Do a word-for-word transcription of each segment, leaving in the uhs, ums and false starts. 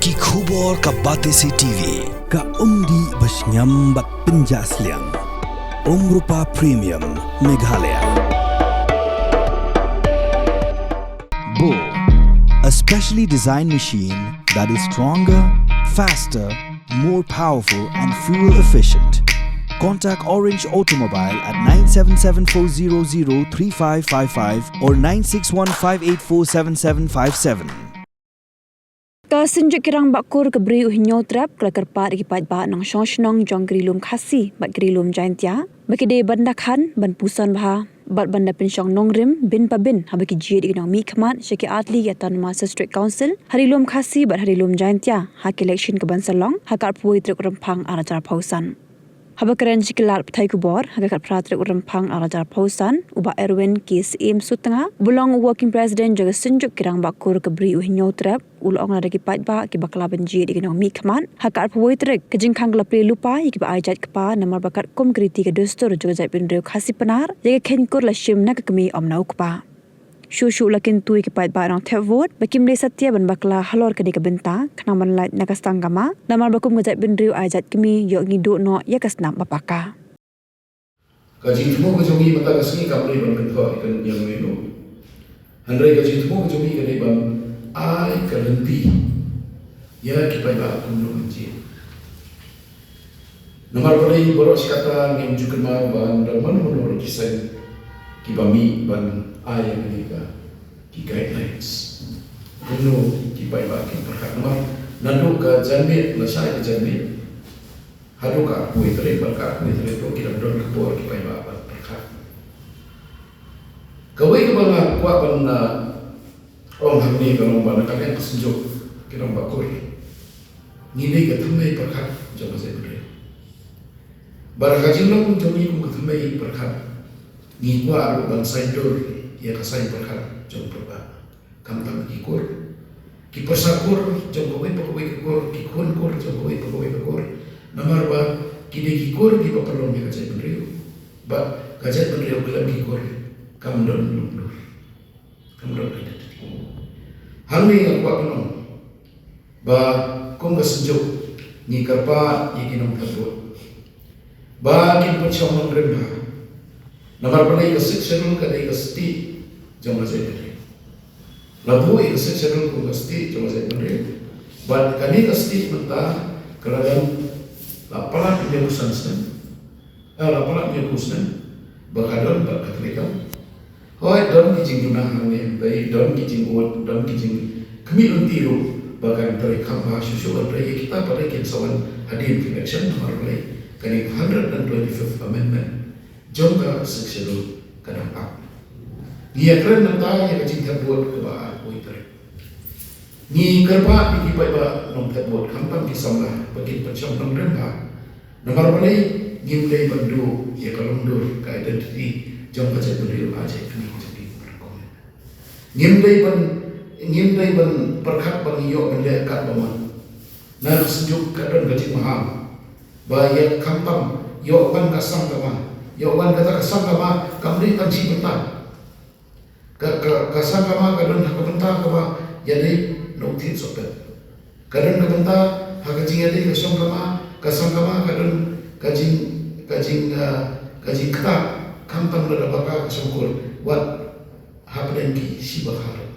Ki khubor ka Batesi T V, ka umdih ba shngiam bad pynjah sliang. Umrupa Premium, Meghalaya. Bo, a specially designed machine that is stronger, faster, more powerful and fuel efficient. Contact Orange Automobile at nine seven seven four zero zero three five five five or nine six one five eight four seven seven five seven. Ka Synjuk Kirangbah Kur ka Bri u Hynñiewtrep ka la kyrpad ïa ki paidbah nongshong shnong jong ka Ri Lum Khasi bad ka Ri Lum Jaintia ba ki dei ban da khan, ban puson bha bad ban da pynshong nongrim bynta bha haba ki jied ïa ki nongmihkhmat sha ki artylli ki Autonomous District Council ha Ri Lum Khasi bad ha Ri Lum Jaintia ha ka election ka ban sa long ha ka arphew tarik Rymphang arhajar arphew san. Haba kren sha ki lad pathai khubor ha ka khatphra tarik Rymphang arhajar arphew san, u Bah Erwin K Syiem Sutnga, uba long u Working President jong ka Synjuk Kirangbah Kur ka Bri u Hynñiewtrep, u la ong lada ki paidbah ki bakla ban jied ïa ki nongmihkhmat ha ka arphew tarik, ka jingkhang ka la plie lypa ïa kiba ai jait kpa namar ba katkum ka riti ka dustur jong ka jaitbynriew Khasi Pnar, ïa ka kheiñ kur la shim na ka kmie, ym na u kpa. Shuh shuh la kyntu ïa ki paidbah nongthep vote ba kim dei satia ban bakla halor kane ka bynta, khnang ban lait na ka sdang kamai, namar ba kum ka jaitbynriew ai jait kmie, ïoh ngi duh noh ïa ka snam ba paka. Ka jingthmu ka jong ngi mynta ka sngi kam dei ban kynthoh ïa ka niam menu. Hynrei ka jingthmu ka jong ngi ka dei ban ai ka lynti ïa ki paidbah kumno ban jied. Namar balei baroh shi katta ngim ju kynmaw ba don mano mano ruh ki seng kiba mih ban ai ïa kane ka, ki guidelines. Kumno ki paidbah kin pyrkhat, namar naduh ka janmiet, lashai ka janmiet haduh ka arphew tarik, bad ka arphew tarik ruh ki dang don ka por ki paidbah ban pyrkhat. Kawei kaba nga kwah ban, ah, ong hangne ka long ba na ka liang ka Synjuk Kirangbah Kur, ngi dei ka thymmei pyrkhat jong ka jaitbynriew. Bad ka jinglong jong ngi kum ka thymmei pyrkhat, ngi kwah ruh ban saiñdur ïa ka saiñ pyrkhat jong pyrba, khamtam ki kur, ki pyrsa kur jong kawei pa kawei ka kur, ki khun kur jong kawei pa kawei ka kur. Namar ba ki dei ki kur kiba pynlong ïa ka jaitbynriew. Bad ka jaitbynriew khlem ki kur kam don lum dur. Kam don identity. Hangne nga kwah ban ong ba kum ka Synjuk ngi kyrpad ïa ki nongthep vote ba kin pynshong nongrim bha. Namar balei ka Sixth Schedule ka dei ka stieh jong ka jaitbynriew. La buh ïa ka Sixth Schedule kum ka stieh jong ka jaitbynriew. Bad kane ka stieh mynta ka la don, la palat hynñiew phew san snem. Ah, la palat hynñiew phew snem ba ka don bad ka treikam. Hooid, don ki jingduna hangne hangtai, don ki jingud, don ki jingkhmih lynti ruh ba kan treikam bha shuh shuh, hynrei ïa kita pat kin sa wan hadien ka election, namar balei, kane ka hundred and twenty-fifth amendment jong ka Sixth Schedule ka dang ap. Ngi ïakren mynta ïa ka jingthep vote kaba arphew tarik. Ngi kyrpad ïa ki paidbah nongthep vote, khamtam ki samla, ba kin pynshong nongrim bha. Namar balei, ngim dei ban duh ïa ka longdur, ka identity jong ka jaitbynriew, ka jaitbynriew jong ngi. Ngim dei ban, ngim dei ban pyrkhat ba ngi ïoh ban leh katba mon. Na ka Synjuk ka don ka jingmaham ba ïa khamtam, ïoh wan ka seng kamai, ïoh wan kata ka seng kamai, kam dei tang shi bynta. Ka, ka, ka seng kamai ka don ha ka bynta kaba ïadei na u thied sohpet. Ka don ka bynta ha ka jingïadei ka seng kamai, ka seng kamai ka don ka jing, ka jing, ah, ka jingktah, khamtam lada baka ka seng kur, wat hapdeng ki shi baka ruh.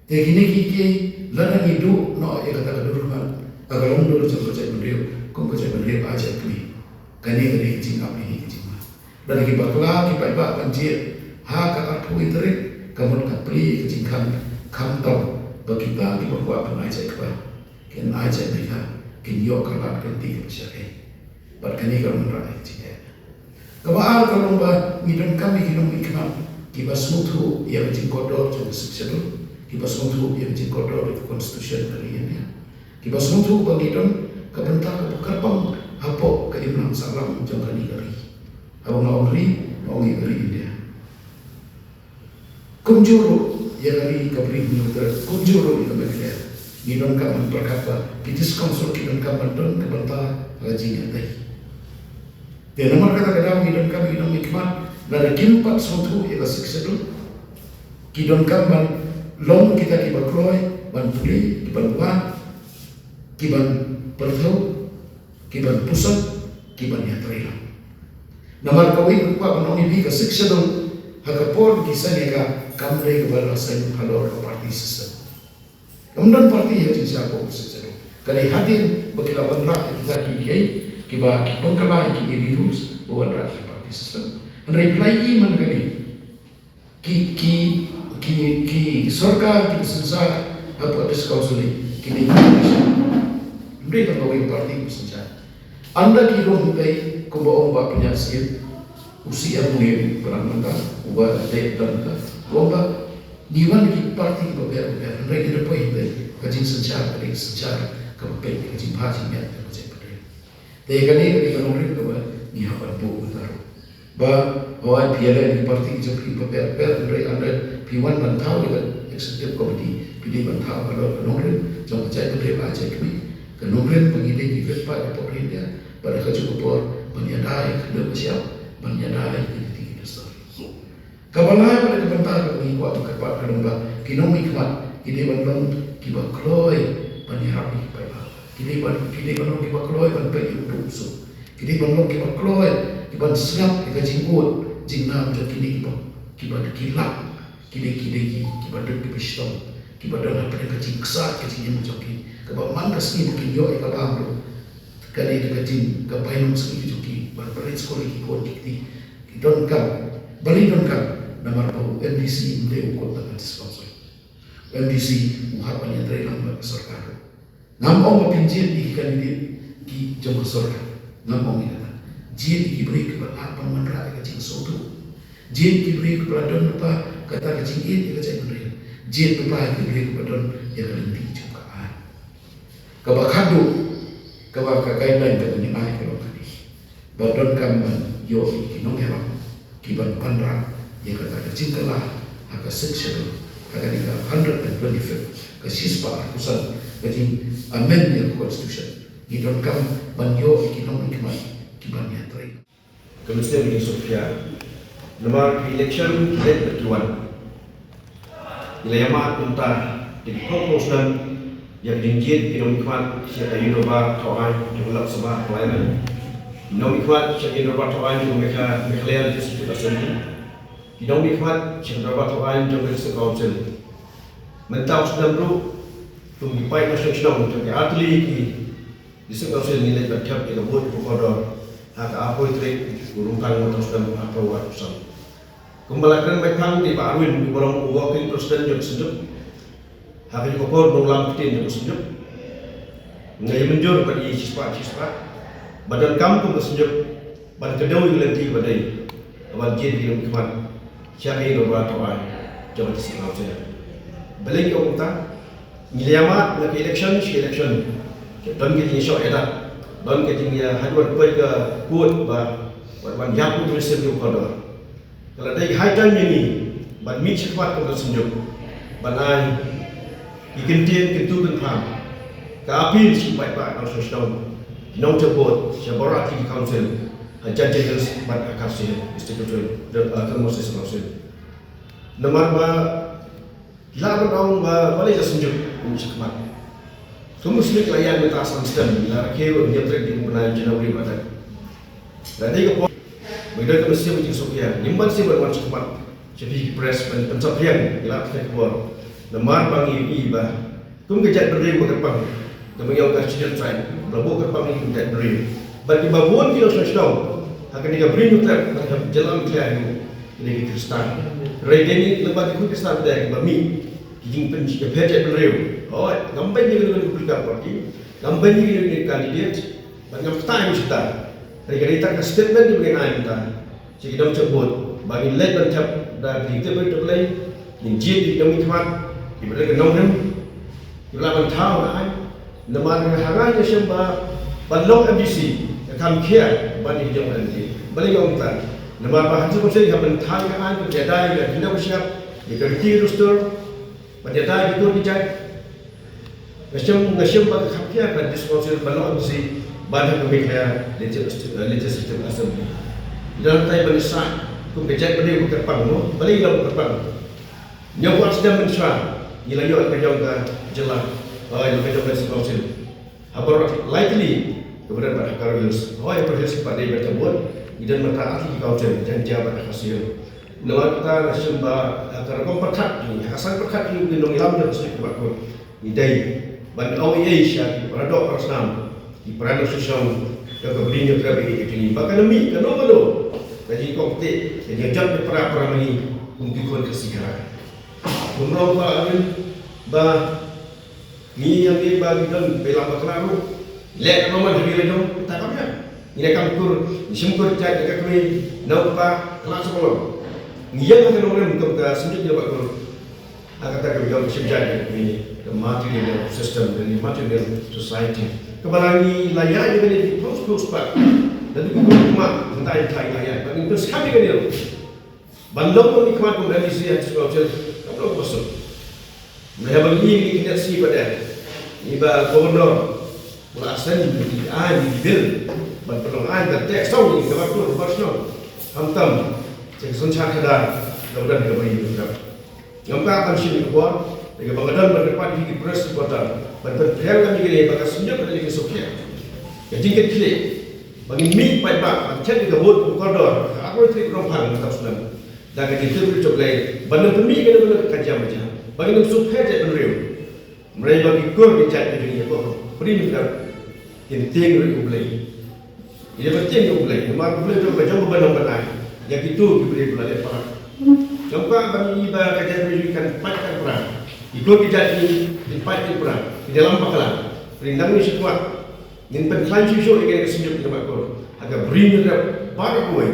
Te kine kiei kiei, lada ngi duh noh ïa kata ka dur khmat, ka longdur jong ka jaitbynriew kum ka jaitbynriew, ka jaitbynriew, kane ka dei ka jingap ïa ka jingma. Lada ki bakla ki paidbah ban jied ha ka arphew tarik, ka mut ka plie ka jingkhang, khamtam ba kita kiba kwah ban ai jait kpa kin ai jait beit, kin ïoh ka lad ka lynti kaba shyrkhei. Bad kane ka long ka jingeh. Kaba ar ka long ba ngi donkam ïa ki nongmihkhmat kiba sngewthuh ïa ka jingkordor jong ka Sixth Schedule, kiba sngewthuh ïa ka jingkordor jong ka Constitution ka ri India, kiba sngewthuh ba ngi don ka bynta kaba kyrpang hapoh ka imlang sahlang jong kane ka ri. Haba nga ong ri, nga ong ïa ka ri India. Kumjuh ruh ïa ka ri ka Bri Hynñiewtrep, kumjuh ruh ïa ka Meghalaya, ngi donkam ban pyrkhat ba ki District Council ki donkam ban don ka bynta ha ka jingïadei. Te namar kata ka daw ngi donkam ïa ki nongmihkhmat, lada kim pat sngewthuh ïa ka Sixth Schedule, ki donkam ban long kita kiba kloi ban pule, kiban wad, ki ban pyrthew, ki ban puson, ki ban ïatrei lang. Namar kawei ka kwah ban ong ïa phi, ka Sixth Schedule ha ka por ba ki seng ïa ka kam dei kaba la seng halor ka party system. Kam don party ha jingshisha ka Sixth Schedule. Ka dei hadien ba ki la wanrah ïa kita ki, ki, kiba ki pynkylla ïa ki rules ba wanrah ïa ki party system. Hynrei phi la ïohi man kane, ki, ki, ki, ki sorkar, ki synshar hapoh District Council, ki dei ki, hynrei tang kawei ka party ki synshar. Ynda ki rung pei, kumba ong Bah Pynïaid Syiem, u C M u ïa u Prime Minister, uba dei Prime Minister, u ong ba ngi wan ki party kiba bapher bapher, hynrei ngi da poi hynrei ka jingsynshar ka dei ka synshar kaba peit ka jingbha jingmiat ka jingpynrem. Te kane ka dei ka nongrim kaba ngi hap ban buh mynta ruh. Ba hawai phi ïaleh ïa ki party jong phi bapher bapher, hynrei ynda phi wan ban thaw ïa ka executive committee, phi dei ban thaw halor ka nongrim jong ka jaitbynriew, ka jait kmie, ka nongrim ba ngi dei ki rit paid hapoh ri India, bad ha kajuh ka por ban ïada ïa ka khyndew ka shyiap, ban ïada ïa ki riti ki dustur. Kaba lai pat ka bynta kaba ngi kwah ban kyrpad ka long ba ki nongmihkhmat ki dei ban long kiba kloi ban ïarap ïa ki paidbah. Ki dei ban, ki dei ban long kiba kloi ban peit ïa u duk u suk. Ki dei ban long kiba kloi, kiban sngap ïa ka jingud jingnam jong kine kiba, kiba ki lak, ki dei, ki dei ki, kiba duk kiba shitom, kiba don hapdeng ka jingksaid ka jingim jong ki. Kaba man ka sngi ba kin ïoh ïa ka bam ruh, ka dei ka jing, ka bainong sngi jong ki ban pynrit skul ïa ki khun ki kti. Ki donkam, balei donkam? Namar ba u M D C um dei u kot na ka District Council. U M D C u hap ban ïatrei lang bad ka sorkar. Ngam ong ba phin jied ïa ki candidate ki jong ka sorkar. Ngam ong ïa kata. Jied ïa ki briew kiba lah ban wanrah ïa ka jingsngewthuh. Jied ïa ki briew kiba la don lypa kata ka jingïeit ïa ka jaitbynriew. Jied lypa ïa ki briew kiba don ïa ka lynti jong ka aiñ. Kaba khatduh, kaba ka guideline kaba ngin ai ka long kane. Ba donkam ban ïoh ïa ki nongïalam kiban wanrah ïa kata ka jingkylla ha ka Sixth Schedule, ha kane ka hundred and twenty-fifth, ka shispah arphew san ka jing amend ïa ka Constitution. Ngi donkam ban ïoh ïa ki nongmihkhmat kiban ïatrei. Ka mynsiem ka jingsngewsih namar ka election ki leit bad ki wan. Ngi la ïamad mynta da ki phew phew snem ïa ka jingjied ki nongmihkhmat sha ka Ïing Dorbar Thawaiñ jong ka Lok Sabha Parliament, ki nongmihkhmat sha ka Ïing Dorbar Thawaiñ jong ka Megha-, Meghalaya Legislative Assembly, ki nongmihkhmat sha ka Dorbar Thawaiñ jong ka District Council. Mynta u snem ruh, kum ki paid nongshong shnong jong ki artylli ki District Council ngi leit ban thep ïa ka vote kaba kordor ha ka arphew tarik u Rymphang mynta u snem arphew arphew san. Kumba la kren beit phang dei Bah Arwin uba long u working president jong ka Synjuk. Ha kajuh ka por u nonglam ktien jong ka Synjuk. Nga ïa mynjur ban ïa shispah shispah ba donkam kum ka Synjuk ban kdew ïa ka lynti ba dei ban jied ïa ki nongmihkhmat sha ka Ïing Dorbar Thawaiñ jong ka District Council. Balei ngi ong kumta? Ngi la ïamad na ka election sha ka election. Don ka jingïashoh ïadat, don ka jingïa haduh ban poi ka court ba wan ban ïap u Tony Syiem kaba kordor. Ka la dei ka high time ïa ngi ban mih shakhmat kum ka Synjuk ban ai ki kyntien kyntu kynpham, ka appeal sha ki paidbah nongshong shnong, ki nongthep vote sha baroh artylli ki council ha Jaintia Hills bad ha Khasi Hills District Council, Autonomous District Council. Namar ba ki lah ban ong ba balei ka Synjuk ym shakhmat. Kum u Synjuk la ïaid mynta san snem, la rakhe ruh hynñiew tarik jong u bnai January ba dei. La dei ka por ba ngi don ka mynsiem ka jingsngewsih, ngim ban sngewsih ban wan shakhmat sha phi ki press ban pynsaphriang ïa la ka khubor. Namar ba ngi ïohi ba kum ka jaitbynriew ba kyrpang, kaba ngi ong ka Scheduled Tribe, ba la buh kyrpang ïa ki jaitbynriew. Bad kiba bun ki nongshong shnong ha kane ka Ri Hynñiewtrep bad ha ka jylla Meghalaya hi ki dei ki Khristan. Hynrei dei ngi lyngba ki khun Khristan ba dei kiba mih ki jingpyn, ki jingpynïapher jaitbynriew. Hooid, ngam beiñ ïa kano kano ka political party, ngam beiñ ïa kano kano ka candidate, bad ngam ktah ïa u shisha. Hynrei ka dei tang ka statement kaba ngi ai mynta sha ki nongthep vote ba ngin leit ban thep da ka jingtip rit U Blei, ngin jied ïa ki nongmihkhmat kiba don ka nongrim, kiba lah ban thaw ka aiñ. Namar nga, ha nga nga shem ba ban long M D C ka kham khia ban ïa ki jong M L A. Balei nga ong kumta? Namar ba ha ka District Council ngi hap ban thaw ka aiñ, ban ïada ïa ka khyndew ka shyiap, ïa ka riti ka dustur, ban ïada ïa ki kur ki jait. Nga shem, nga shem ba ka kham khia ka District Council ban long M D C bad ha ka Meghalaya Legis-, Legislative Assembly. Ngi dang hap ban ïasah kum ka jaitbynriew ba kyrpang, mo, balei ngi long ba kyrpang. Hynñiewphew ar snem mynshuwa ngi la ïoh ïa ka jong ka jylla, eh, ïa ka jong ka District Council. Ha baroh lai tylli ka ba don bad ha Garo Hills. Hooid, ha Garo Hills pat dei bad ka vote ngi don mynta ar tylli ki council, Jaintia bad ha Khasi Hills. Namar kata nga shem ba, eh, ka rukom pyrkhat jong ngi, ha ka san pyrkhat jong ngi ki nongïalam jong ka District Bad Kur, ngi dei ban ong ei ei sha ki para doh para snam, ki para nongshong shnong jong ka Bri Hynñiewtrep ïa ka jong ngi ba kan mih kano kano ka jingkompetih, ka jingjot ka para para mane kum ki khun Khasi Khara. Kumno ba, ba ngi ïa ngi ba ngi don ba lam bakla ruh. Leh ka man ha ngi la jong ta kam ïa. Ngi la kam kur, ngi shim kur jait ka kmie, nau pa, kala sa balong. Ngi ïa ka nongrim kum ka Synjuk Jingbad Kur. Ha kata ka jong shim jait ka kmie, ka matrilineal system, ka matrilineal society. Ka ba la ngi la ïa ïa ka ni pos pos pa. Da du ki kum ma, ntai ntai la ïa, ba ngi pos ka ni ka ni. Ban long ba ngi khmat kum M D C ha District Council, kam long ba suk. Mlei ba ngi ngi kynjat si ba dei. Ngi ba governor, ba la send ngi ai ngi bill, ban pynlong ai ban teh song ngi ka ba kur ba shnong. Khamtam, check sun cha khadar, da udan ka ba ngi ka. Ngam ka ban shin ka bor, da ka ba ngadan ban ka pat ngi ki press reporter, ban pynpriang ka ngi ka ba ka Synjuk ka ngi ka sukhe. Ka jingkit khlieh, ba ngin mih paidbah, ban khet ka vote ka kordor, ka arphew tarik Rymphang ka snem. Da ka jingtip ri jong Blei, ban nym pynmih ka nym ka jam jam. Ba ngin nym suk phet jait bynriew. Mrei ba ki kur ki jait ki jong ngi ko. Bri Hynñiewtrep. Kin tieng ri u Blei. Ïa ba tieng ri u Blei. Namar u Blei jong ba jong ba nang ban ai. Ïa kitu ki bri ba la leh palat. Jong ka ban ngi ba ka jait bri kan pat kan pra. Ki kur ki jait ki kin pat kin pra. Ki dalam bakla. Bri nang ni sitwa. Ngin pynkhlaiñ shuh shuh ïa ka Synjuk Jingbad Kur ha ka Bri Hynñiewtrep baroh kawei.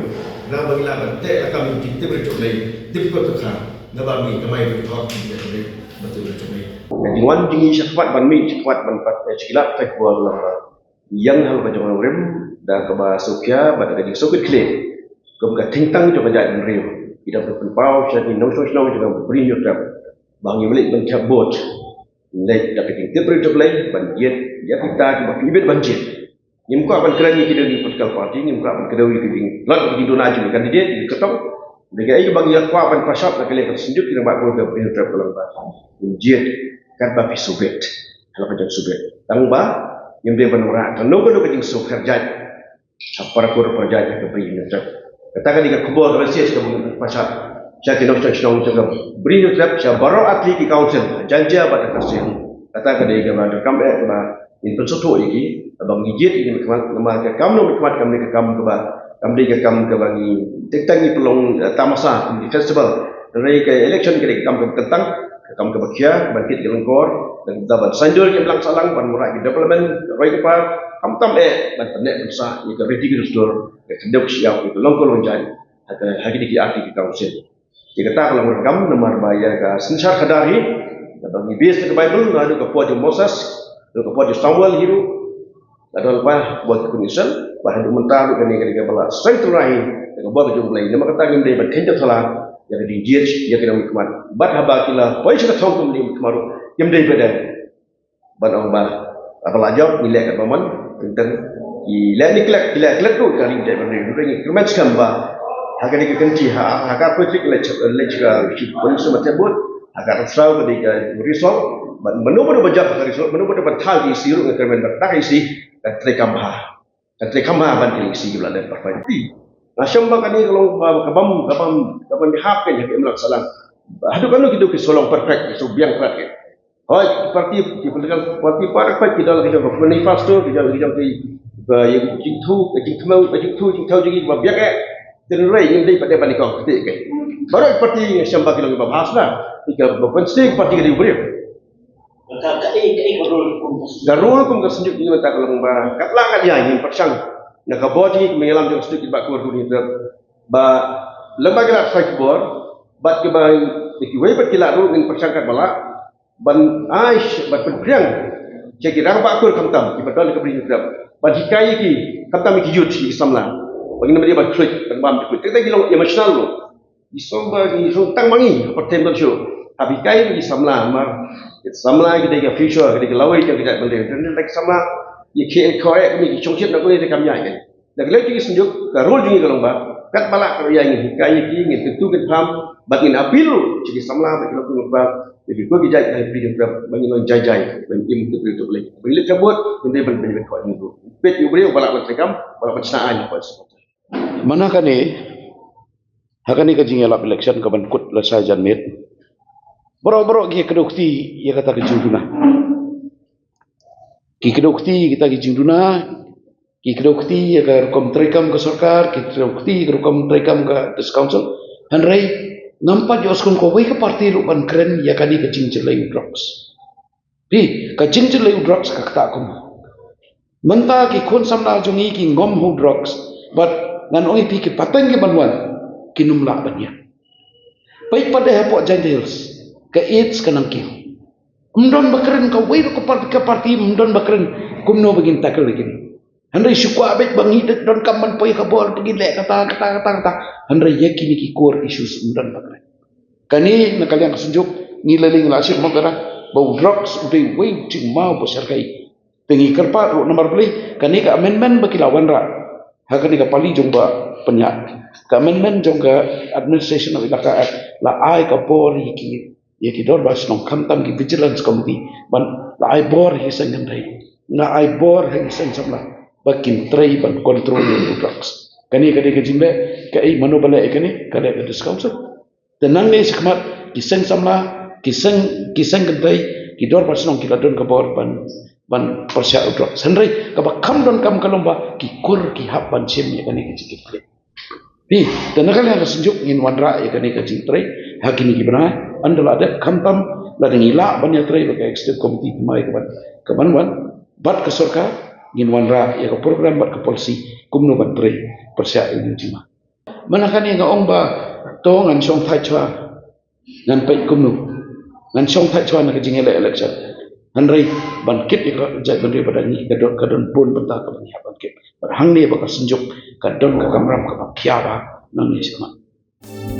Khnang ba ngi lah ban teh lakam ïa ka jingtip ri jong Blei, tip ka tukha, naba ngi kamai ka thok ka jingtip ri jong Blei. Ka jingwan jong ngi shakhmat ban mih shakhmat ban pat, eh, shikilak ka jingwan la ba ïeng ha ka jong nongrim da kaba sngewkhia bad da ka jingsngewkit khlieh. Kum ka thingtang jong ka jaitbynriew, ki dang pynpaw sha ki nongshong shnong jong ka Bri Hynñiewtrep ba ngi mlih ban thep vote. Leit da ka jingtip ri jong Blei ban jied ïa kita kiba phi bit ban jied. Ngim kwah ban kren ïa ki dei ki political party, ngim kwah ban kren ïa ki dei lot ki duna jong ki candidate ki kyrtong. Dei ka ei ba ngi kwah ban pashap na ka lei ka Synjuk Jingbad Kur ka Bri Hynñiewtrep ka long ba ngim jied katba phi sngewbit. Hala ka jong sngewbit. Tang ba ngim dei ban wanrah kano kano ka jingsngewkher jait. Sha para kur para jait ka Bri Hynñiewtrep. Kata ka dei ka khubor ka message ka bun pashap sha ki nongshong shnong jong ka Bri Hynñiewtrep, sha baroh ar tylli ki council, Jaintia bad Khasi. Kata ka dei kaba donkam eh kaba ngin pynsngewthuh ïa ki, kaba ngi jied ïa ki mynkhmat, namar ka kam nongmynkhmat kam dei ka kam kaba, kam dei ka kam kaba ngi, teng teng ngi pynlong, eh, tamasa, ngi festival. Hynrei ka election ka dei ka kam kaba kyntang, ka kam kaba khia, ban kit ki lyngkor, ban da ban saiñdur ki imlang sahlang, ban wanrah ki development, roi ki par, khamtam eh, ban pynneh pynsah ïa ka riti ka dustur, ka khyndew ka shyiap, ïa ka longkor longjait, ha ka, ha kine ki artylli ki council. Ïa kata ka long rukom namar ba ïa ka synshar khadar hi, kaba ngi base ka Bible, naduh ka por jong Moses, naduh ka por jong Samuel hi ruh, Ka don ba, ba ki khun Israel, ba haduh mynta ruh kane ka dei kaba la seng tynrai hi, da ka bor ka jong U Blei. Namar kata ngim dei ban khein jingthala ïa ka jingjied ïa ki nongmihkhmat. Bad haba ki la poi sha ka thong kum ki nongmihkhmat ruh, ngim dei ba dei ban ong ba, haba la jop ngi leh katba mon, teng teng ki leh neglect, ki leh neglect ruh ka ri dei ban ri. Ruh ngi kyrmen skhem ba ha kane ka kynti ha, ha ka politik leh, leh ka shi politik ma tebut, ha ka rynsaw ka dei ka result. Bad mano mano ba jop ha ka result, mano mano ba thaw ki isi ruh ngi kyrmen ba tang isi. Kan trei kham bha. Kan trei kham bha ban trei isi ki ba la dep perfect. Nga shem ba kane ka long ba ka bam, ka bam, ka bam hap kan ha ki imlang sahlang. Haduh kano ki dei ki shu long perfect, ki shu biang perfect ki. Hooid, ki party, ki political party, party ki don la ki jong ka manifesto, ki jong, ki jong ki, ba, ïa ki jingthu, ki jingthu, ki jingthu, jingthu, jingthu, ba biang eh. Hynrei ngim dei pat dei ban ïa ka kti ke. Baroh ki party nga shem ba ki long ki ba bha shuh. Ki ka ba ban sdei ki party ka dei u briew. Ka, ka, eh, ka, eh, ka role kum ka Ka role kum ka Synjuk ngi mynta ka long ba katba lah katba ïa ngin pyrshang. Na ka bor jong ngi kum ngi ïalam jong ka Synjuk Jingbad Kur ngi tep. Ba lem bad ki lad sai ki bor, bad kiba kiwei pat ki lad ruh ngin pyrshang katba lah ban ai sh-, ban pynpriang sha ki rangbah kur khamtam kiba don ha ka Bri Hynñiewtrep. Ban hikai ïa ki khamtam ïa ki youth, ïa ki samla. Ba ngin ym dei ban khluit, ban bam khluit. Teng teng ki long emotional ruh. Ngi sngewbha, ngi sngewbha tang ma ngi, ha pyrthei don shuh. Hap hikai ïa ki samla, namar ki samla ki dei ka future, ki dei ka lawei jong ka jaitbynriew. Tang ki samla, ïa ki khie khie, ki shongshit na kane te kam ïaid. Na ka liang jong ki Synjuk, ka role jong ngi ka long ba, katba lah katba ïa ngin hikai ïa ki, ngin kyntu kynpham, bad ngin appeal ruh sha ki samla, bad ki longkmie longkpa, Jadi ko ki jait ai phi ka ban ngi long jai jai ban im tu tu lei. Ban lit ka bot ban ban ban ko ni tu. Pet yu breu ba lah ban treikam, ba lah ban sna ai ko. Mana kane, ha kane ka jingïalap election ka ban kut la sa jan miet. Bro bro ki kdew kti ïa kata ka jingduna. Ki kdew kti ïa kata ka jingduna, ki kdew kti ïa ka rukom treikam ka sorkar, ki kdew kti ïa ka rukom treikam ka district council. Hynrei ngam pat ïohsngew kawei ka parti ruh ban kren ïa kane ka jingjyllei u drugs. Phi, ka jingjyllei u drugs ka ktah kum. Mynta ki khun samla jong ngi ki ngam ha u drugs. Bad ngan ong ïa phi ki pateng ki ban wan, kin ym lah ban ïa. Peit pat de hapoh Jaintia Hills, ka AIDS ka nangkiew. Ym don ba kren kawei ruh ka par-, ka parti, ym don ba kren kumno ba ngin tackle ïa kine. Hynrei shu kwah beit ba ngi donkam ban poi ha ka bor, ba ngin leh kata, kata, kata, kata. Hynrei ïa kine ki core issues ym don ba kren. Kane na ka liang ka Synjuk ngi la leh, la shim mo kata ba u drugs u dei uwei u jingma uba shyrkhei. Te ngi kyrpad ruh namar balei, kane ka amendment ba ki la wanrah ha kane ka pali jong Bah Pynïaid, ka amendment jong ka Administration of Elaka Act, la ai ka bor ïa ki, ïa ki dorbar shnong, khamtam ki vigilance committee, ban la ai bor ha ki seng kynthei, la ai bor ha ki seng samla ba kin trei ban control ïa u drugs. Kane ka dei ka jingleh, kaei, mano ba leh ïa kane? Ka leh ka district council. Te nangne shakhmat ki seng samla, ki seng, ki seng kynthei, ki dorbar shnong ki la don ka bor ban, ban pyrshah u drugs. Hynrei kaba kham donkam ka long ba ki kur ki hap ban shim ïa kane ka jingkit khlieh. Phi, te na ka liang ka Synjuk ngin wanrah ïa kane ka jingtrei ha kine ki bnai. Ynda la dep, khamtam lada ngi lah ban ïatrei bad ka executive committee thymmai ka ban, ka ban wan bad ka sorkar, ngin wanrah ïa ka program bad ka policy kumno ban trei pyrshah ïa u jingma. Mynta kane nga ong ba to ngan shong thait shuwa, ngan peit kumno, ngan shong thait shuwa na ka jingïaleh election. Hynrei ban kit ïa ka jaitbynriew ba dang ngi, ka don, ka don bun bynta kaba ngi hap ban kit. Bad hangne ba ka Synjuk ka don ka kamram kaba khia ba nangne shakhmat.